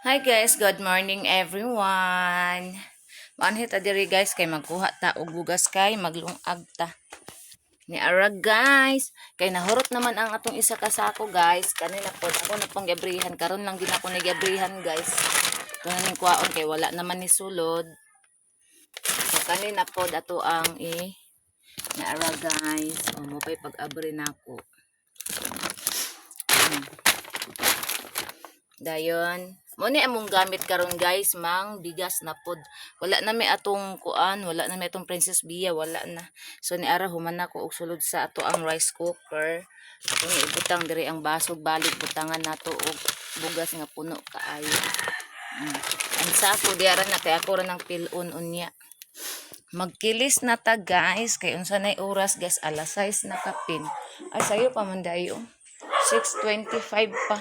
Hi guys, good morning everyone. Maanhi ta diri guys kay magkuha ta og bugas kay maglungag ta. Ni ara guys, kay nahurot naman ang atong isa ka sako guys. Kanina po ako na pong gabrihan, karon lang gid ako ni gabrihan guys. Ito na ning kuhaon kay wala naman ni sulod. So kanina po ato ang i ni ara guys. O mo pay pag-abri nako. Dayon, mo ni among gamit karon guys, mang bigas na pod. Wala na may atong kuan, wala na may atong Princess Bia, wala na. So ni ara human nako og sulod sa ato ang rice cooker. Ato ni ibutang diri ang basog balik butangan nato og bugas nga puno kaayo. Ang sako di ara na kay ako ra nang pilon unya. Magkilis na ta guys kay unsa nay oras guys, alas 6 na kapin. Ay, sayo pa man dayo. 6:25 pa.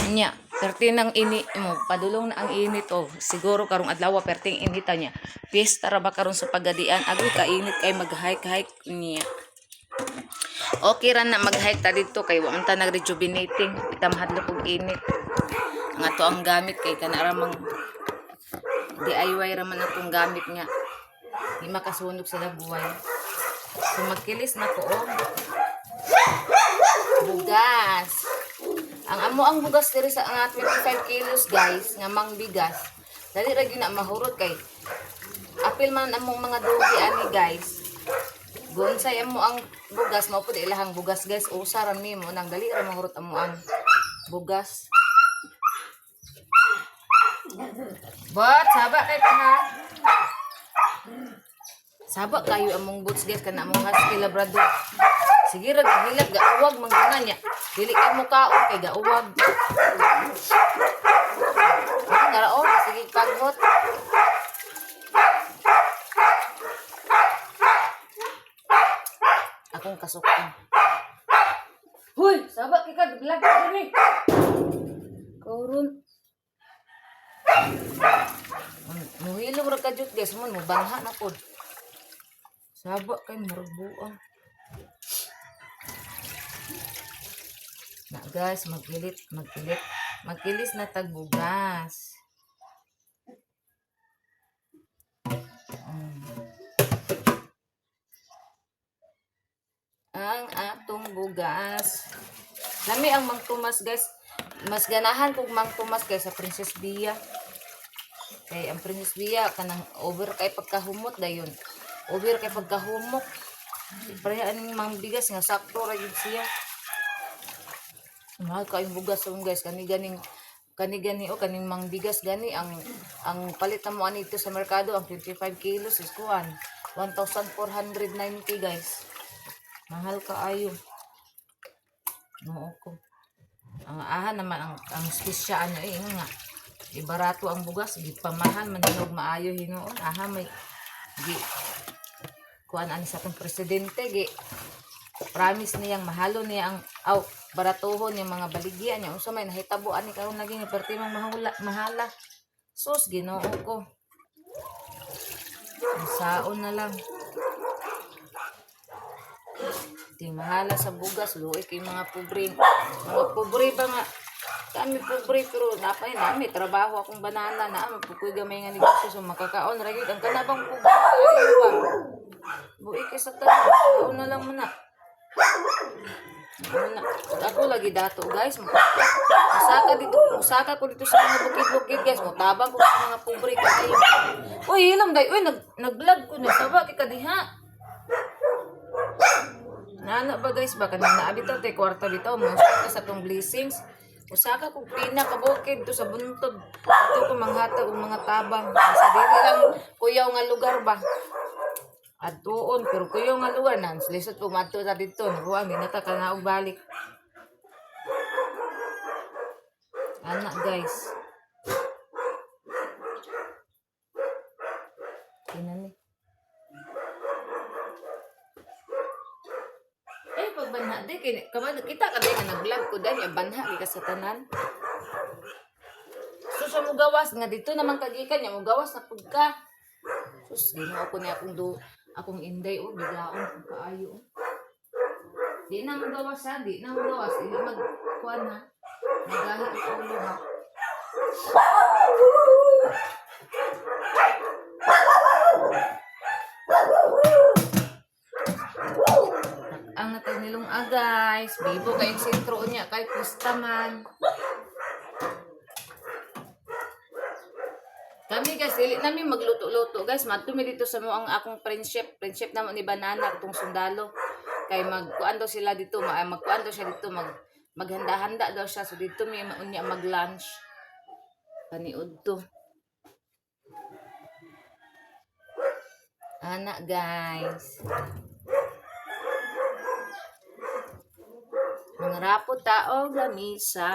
Nya, perti ng ini mo, padulong na ang init oh. Siguro karong adlaw perting inita niya. Piyesta ra ba karon sa Pagadian? Agoy kainit kay mag-hike-hike niya. Okay ra na mag-hike ta didto kay wa man ta nag-rejuvenating. Kita mahadlok og init. Ang ato ang gamit kay kana ra mang DIY ra man atong gamit nga. Di makasunog sa lagway. So magkilis na ko og bugas. Ang amo ang bugas diri sa nga 25 kilos guys, nga mang bigas. Dali ra gyud na mahurot kay apil man among mga dugi ani guys. Gunsay amo ang bugas mao pud ilahang bugas guys. Usa ra mi mo nang dali ra mahurot amo ang bugas. Bot, saba kay ka ha. Saba kayo among boots guys, kana among husky labrador. Sige ra gahilag gaawag man guna niya. Dili kay mo kaon kay gaawag. Ah, nara oh, sige paghot. Akong kasukon. Huy, saba kay ka vlog ka diri. Kauron. Muhilom ra ka jud guys, mo banha na pod. Saba kay murag buang. Na guys, magkilit, magkilit. Magkilis na tagbugas. Ang atong bugas. Lami ang Mang Tomas guys. Mas ganahan kog Mang Tomas kaysa Princess Bia. Kay ang Princess Bia kanang over kay pagkahumot dayon. Over kay pagkahumok. Pareha aning mang bigas nga sakto ra gyud siya. Mahal kayong bugas sa guys, kani ganing kani gani o kaning mang bigas gani ang palit na mo ani dito sa merkado ang 25 kilos is kuan 1,490 guys. Mahal kaayo. Noo ko. Ang aha naman ang espisya ano eh nga. Di barato ang bugas, gipamahal man hinog maayo hinuon. Aha may gi kuan ani sa atong presidente gi promise niyang mahalo niya ang aw baratuhon yung mga baligya niya unsa may nahitabo ani karon naging perti mang mahula mahala. Sus, Ginoo ko. Ang saon na lang. Di mahala sa bugas, luoy kay mga pobre. Mga pobre ba nga kami pobre pero napay nami trabaho akong banana na mapukoy gamay nga negosyo so makakaon ra gyud ang kanabang pobre kaayo ba. Buhi kay sa tanan, saon na lang mo na. Ano na. Ako lagi dato guys. Musaka dito, musaka ko dito sa mga bukid-bukid guys. Mutabang ko sa mga pobre kaayo. Uy, hilam day. Uy, nag-vlog ko na saba kay kadiha. Nana ba guys ba kanang naa bitaw tay kwarta bitaw mo ka sa tong blessings. Usaka kog pina ka bukid to sa buntod. Ato ko manghatag og mga tabang sa dili lang kuyaw nga lugar ba. Adtuon pero kuyaw nga lugar na lisod po madto ta didto. Nakuha ni nata ka na og balik. Ana guys. Kinani. Eh pagbanha di kini kabalo kita ka di nga nag-vlog ko dahil ang banha gi ka sa tanan. So sa mugawas nga dito naman kagikan nya mugawas na pud ka. Sus, Ginoo ko ni akong do akong inday oh bigaon kung kaayo. Oh. Di na mugawas ha, di na mugawas, dili mag kuan ha. Magahi ang ulo ha. Ang natag nilong guys, bibo kayong sentro niya kay pusta man. Kami guys, dili nami magluto-luto guys. Madto mi dito sa mo ang akong friendship, friendship namo ni Banana atong sundalo. Kay magkuan daw sila dito, magkuan daw siya dito, maghanda-handa daw siya. So dito mi unya mag-lunch. Paniud to. Ana guys. Mga rapo tao lamisa.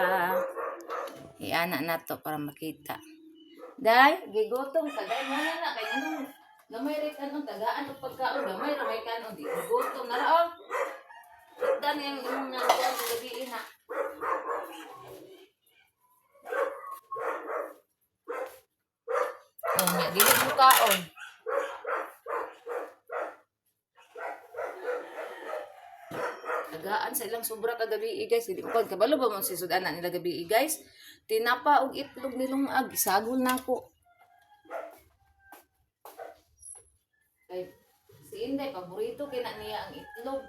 Iana na to para makita. Day, gigutom ka day mo na na kay anong gamay ra kanon tagaan og pagkaon gamay ra may kanon di gutom na ra oh. Dan yung imong nakuan sa gabi na. Oh, nya dili mo kaon. Tagaan sa ilang sobra kagabi guys. Hindi ko kon kabalo ba mo si sudana nila gabi guys. Tinapa og itlog nilong ag sagol nako. Kay si Inday paborito kay na niya ang itlog.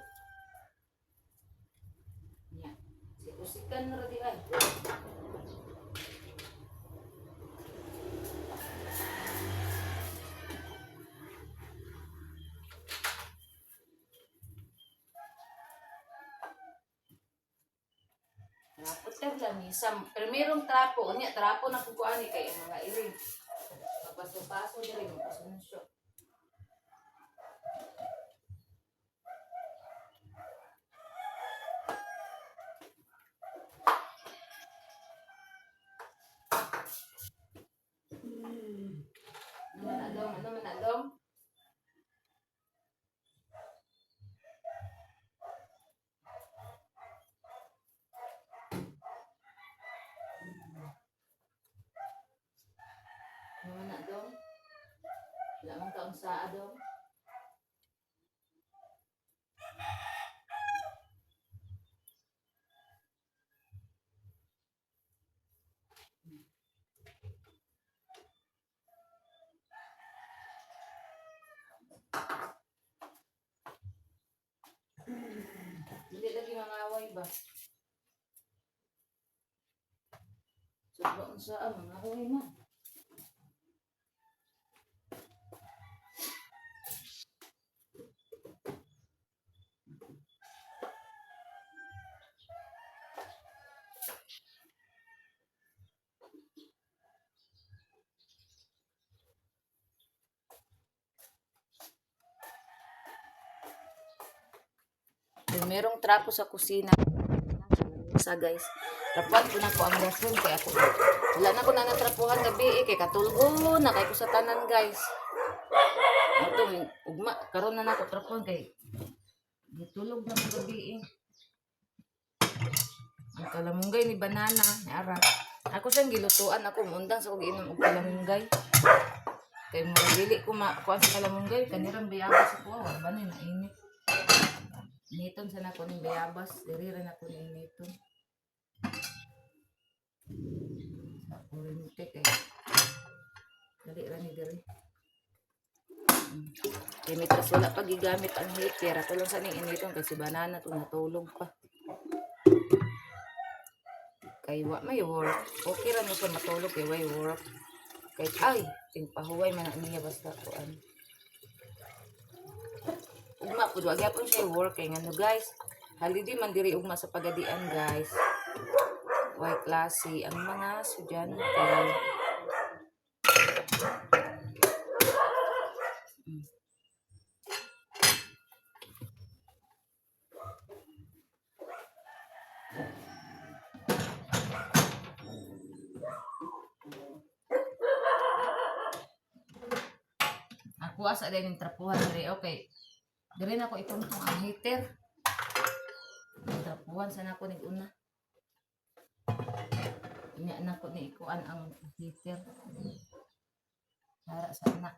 Nya. Si usikan ra di ay. Trapo tag lamisa. Primerong trapo, unya trapo na pud ko ani kay ang mga iring. Magpaso-paso diri magpasunsyo. Ano man adong, ano man adong? Ano man adong? Wala man kaon sa adong. Dili lagi mangaway ba? Sobra unsa ang mga away man. Yung merong trapo sa kusina. Sa guys. Trapuan ko na ko ang gason kay ako. Wala na ko na natrapuhan gabi eh, kay katulgo na kay ko sa tanan guys. Ito, ugma karon na nako trapuhan kay gitulog na ko gabi eh. Ang kalamunggay ni banana, ni ara. Ako siyang gilutuan ako mundang sa kog inom og kalamunggay. Kay murag dili ko makuan sa kalamunggay kanirang bayabas ako wa ba ni nainit. Initon sa nako ning bayabas, diri ra nako ni initon. Sa kurente kay dali ra ni diri. Kay mitras wala pa gigamit ang heater. Ako lang sa ning initon kay si banana to natulog pa. Kay wa may work. Okay ra no sa matulog kay way work. Kay ay, tingpahuway man na niya basta kuan. Ugma pud wa gyapon siya work kay ngano guys. Holiday man diri ugma sa Pagadian guys. Way klase ang mga estudyante. Ako asa din yung trapuhan diri. Okay. Diri na ko itungtong ang heater. Ang trapuhan sana ko nig una. Nya na ko ni ikuan ang heater. Para sa anak.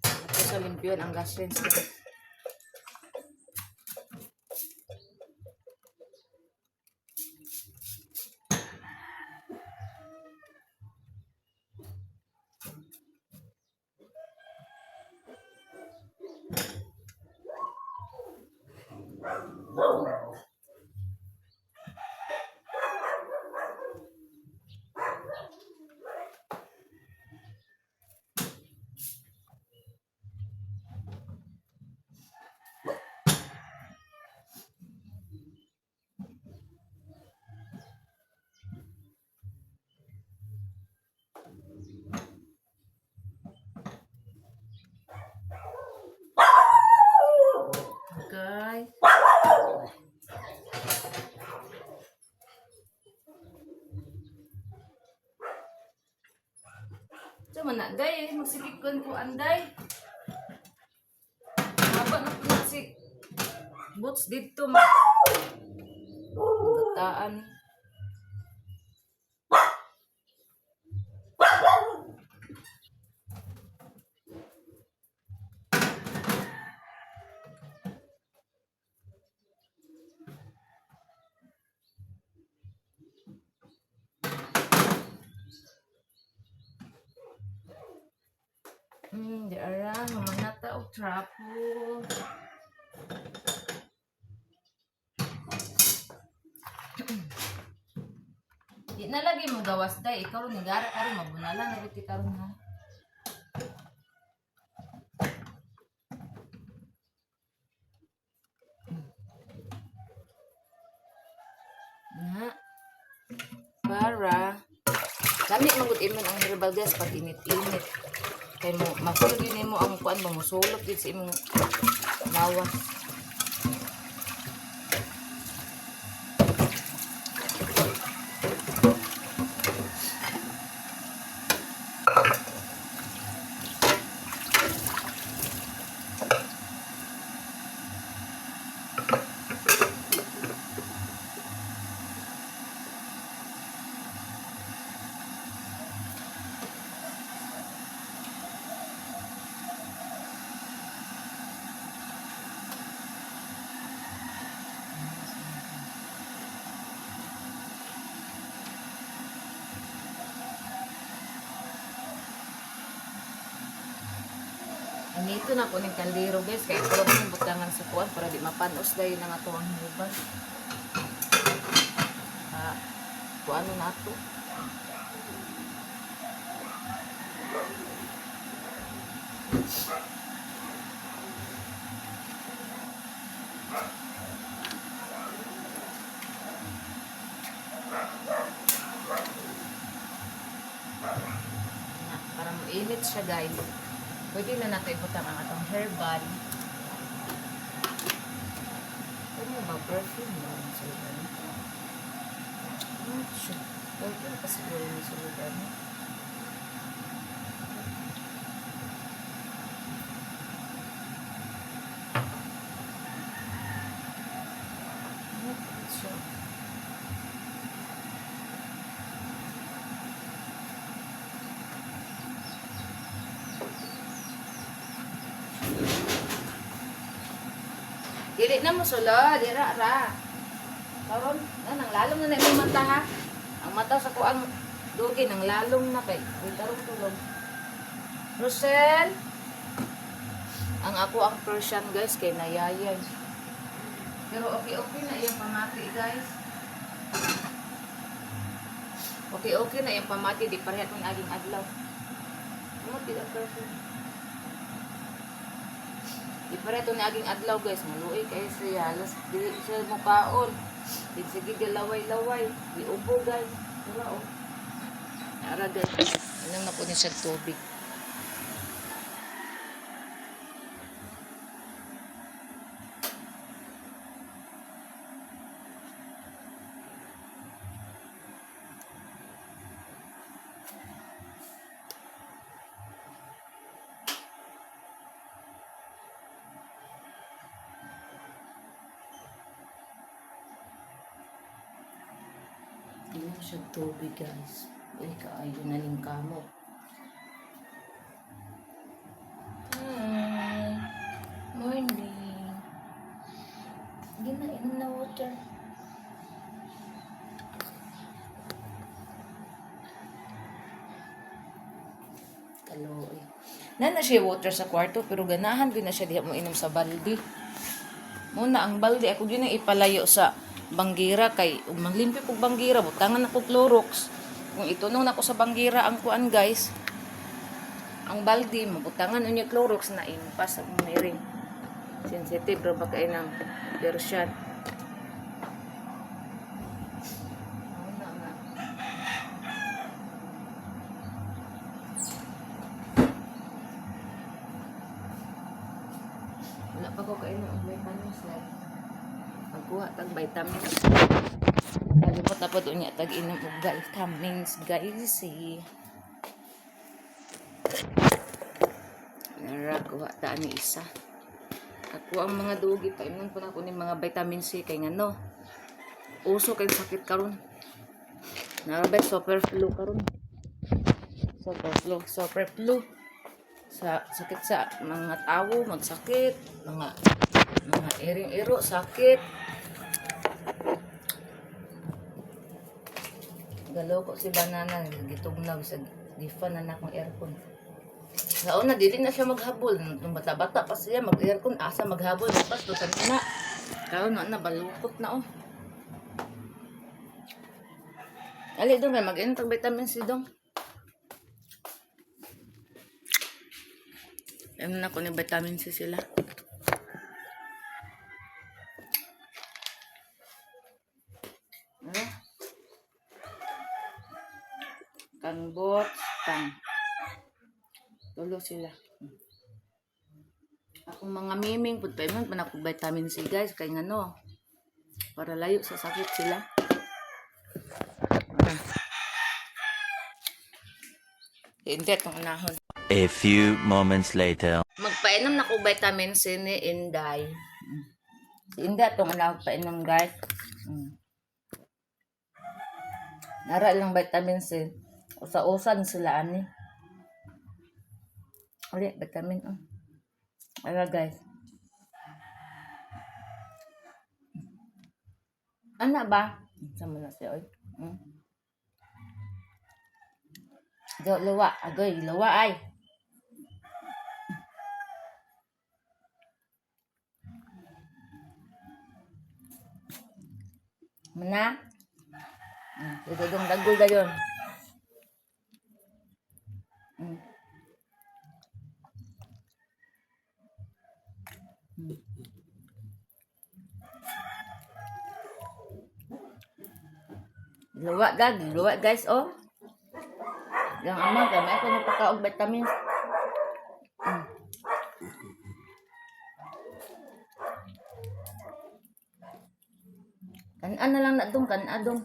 Ako sa limpyon ang gas range guys. man na, day. Magsigig ko anday. Haba na po na si Boots dito ma. Bataan. Di ara, mamanata og trapo. Di na lagi mo gawas day, ikaw ni gara karon mabunala na biti karon ha. Na. Para lami man gud imon ang herbal gas pag init-init. Kay mo ma-feel gyud nimo ang kuan ba mosulop gyud sa imong lawas. Anito na ko ning kaldero guys kay ito lang butangan sa kuan para di mapanos dayon ang ato ang hinuban. Ah, kuan na ato. Na, para mainit siya guys. Pwede na natin ibutang ang atong herbal. Ano ba? Perfume ba ang suludan? Not sure. Perfume pa siguro yung suludan. Not sure. Dili na mo sulod, dira ra. Karon, na nang lalom na na imong mata ha. Ang mata sa kuang dugi nang lalom na kay uy tarong tulog. Rosel, ang ako ang Persian guys kay nayayay. Pero okay okay na iyang pamati guys. Okay okay na iyang pamati di pareha tong aging adlaw. Mo tila Persian. Di pareho ni aging adlaw guys, maluoy kayo siya, halos dili siya mukaon. Di sige galaway-laway, di ubo guys. Wala oh. Ara guys, inom na po ni siya tubig. Inom siya tubig guys. Uy, kaayo na ning kamot. Hi. Morning. Hindi na, inom na water. Kaloy. Na na siya water sa kwarto pero ganahan gyud na siya diha mo inom sa balde. Muna ang balde ako gyud nang ipalayo sa banggira kay ug manglimpyo kog banggira butangan ako Clorox. Kung itunong nako sa banggira ang kuan guys, ang balde mabutangan unya Clorox na impas ang miring. Sensitive ra ba kay ng Persian. Muna nga. Wala pa ko kainom og vitamins like. Pagkuha tag vitamins. Kalimot na po unya tag inom og vitamins guys eh. Ara, kuha ta ani isa. Ako ang mga dugi paimnon po na ko ni mga vitamin C kay ngano. Uso kay sakit karon. Narabay super flu karon. Super flu, super flu. Sa sakit sa mga tawo magsakit, mga iring-iro sakit. Galaw ko si banana gitugnaw sa gifan na na akong aircon. Sa una dili na siya maghabol. Nung bata-bata pa siya mag-aircon asa maghabol pas tutan na. Karon na na balukot na oh. Ali dong kay mag-inom tag vitamin C dong. Ayun na ko ni vitamin C sila. Ano? Kangbot, tang. Tulo sila. Akong mga miming, pud pa man pa vitamin C guys, kay ngano. Para layo sa sakit sila. Ah. Hindi, itong unahon. A few moments later. Magpainom na ko vitamin C ni Inday. Si Inday itong unahon painom guys. Nara lang vitamin C. Usa-usan sila ani. Uli, vitamin oh. Ara guys. Ana ba? Sama na siya oy. Do luwa, agoy, luwa ay. Mana? Ito dong dagol dayon. Luwa gag, luwa guys oh. Yang ama kay may ko pagkaog vitamins. Kanan na lang na dong, kanan dong.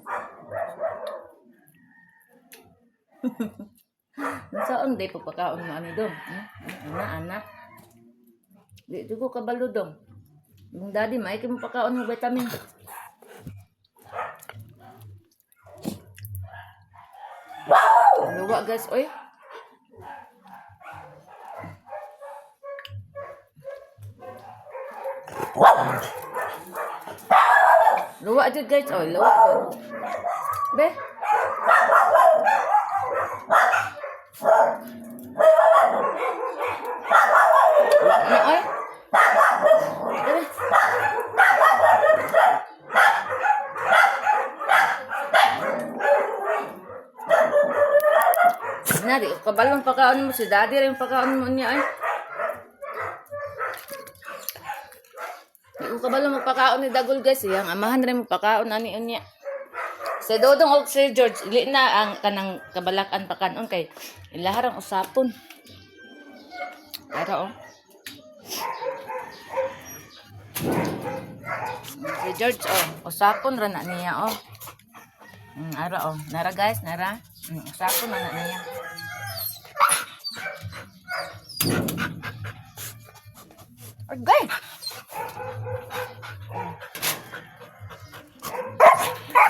Nasaon day pagpakaon mo ani dong? Hmm? Ana ana. Di ko kabalo dong. Mong daddy may mo pakaon mo vitamin. Luwa guys, oy. Luwa jud guys, oy, luwa jud. Be. Luwa na oy. Be. Na, di ko kabalong pakaon mo si daddy rin pakaon mo niya ay. Di ko kabalong magpakaon ni Dagol guys, iyang amahan rin magpakaon ani unya. Si Dodong og si George, ili na ang kanang kabalakan pakanon kay ilaharang usapon. Ara oh. Si George oh, usapon ra na niya oh. Ara oh, nara guys, nara. Usapon ra na niya. Agay.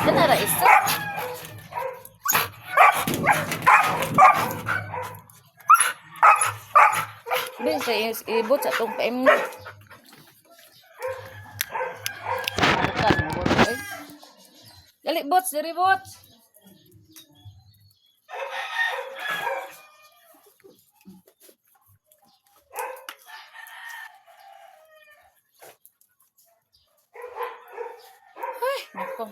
Kanara isa. Bin sa ibot sa atong paim na. Bukan, bot eh. Dali bots, diri bots. Ay, nako.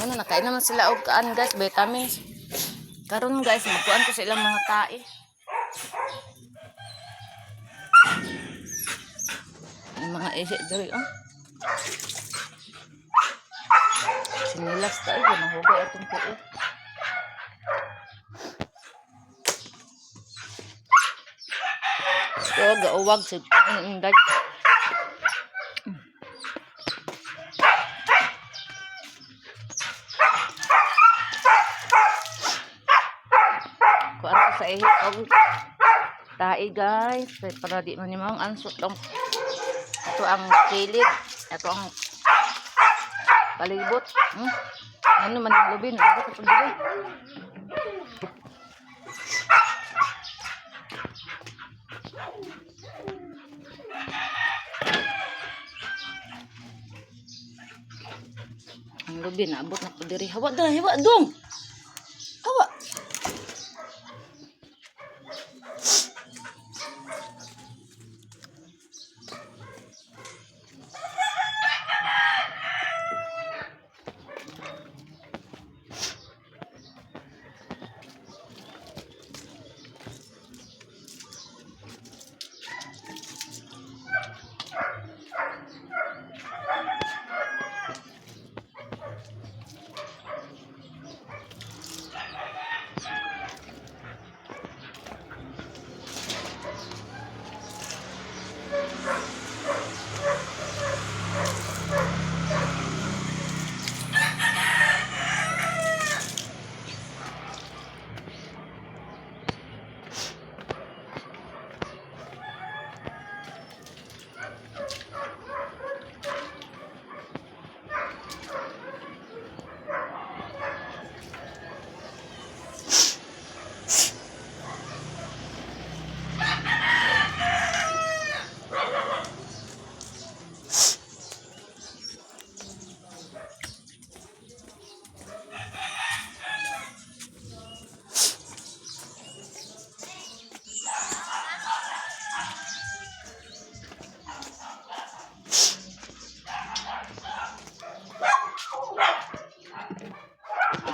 Ano, nakain naman sila og kaan guys, vitamins. Karon guys, magkuan ko sa ilang mga tae. Yung mga ihi diri oh. Sinilas tayo, nahugay atong tuo. So, gauwag si Inday. Kuan ko sa ihi og Tae, guys. Kay para di man nimo ang ansot ang ato ang kilid, ato ang palibot. Ano man ang lubin? Ano ka pagdili? Ang lubi naabot na po diri. Hawa dong, hawa dong. Hawa.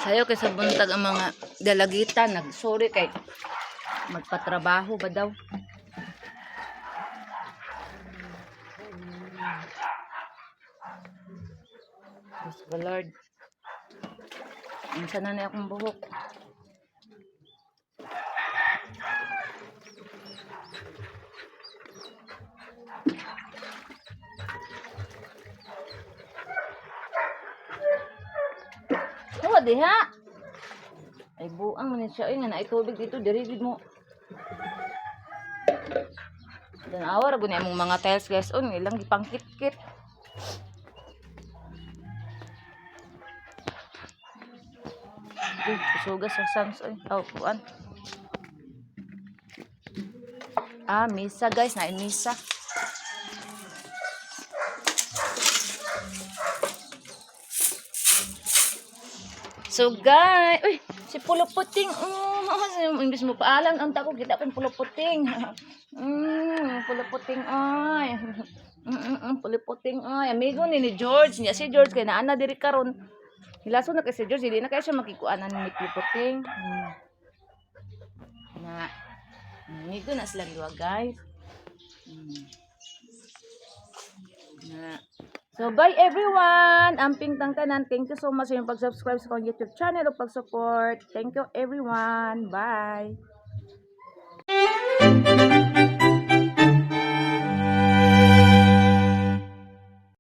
Sayo kay sa buntag ang mga dalagita nagsorry kay magpatrabaho ba daw. Diyos ko, Lord. Unsa na ni akong buhok? Hawa diha. Ay buang man ni siya oy nga naay tubig dito diri gid mo. Danawa ra gud ni among mga tiles, guys, on ilang gipangkit-kit. Uy, sugas sa sans oy. Aw, kuan. Ah, misa, guys, na misa. So guys, uy, si Pulo Puting. Oh, imbis mo paalam ang tako kita kong Pulo Puting. Pulo Puting ay. Pulo Puting ay. Amigo ni George niya si George kay naa na diri karon. Hilaso na kay si George, dili na kay siya makikuanan ni Pulo Puting. Na. Amigo na silang duha, guys. Na. So, bye everyone! Amping tang tanan. Thank you so much sa inyong pag-subscribe sa akong YouTube channel o pag-support. Thank you, everyone. Bye!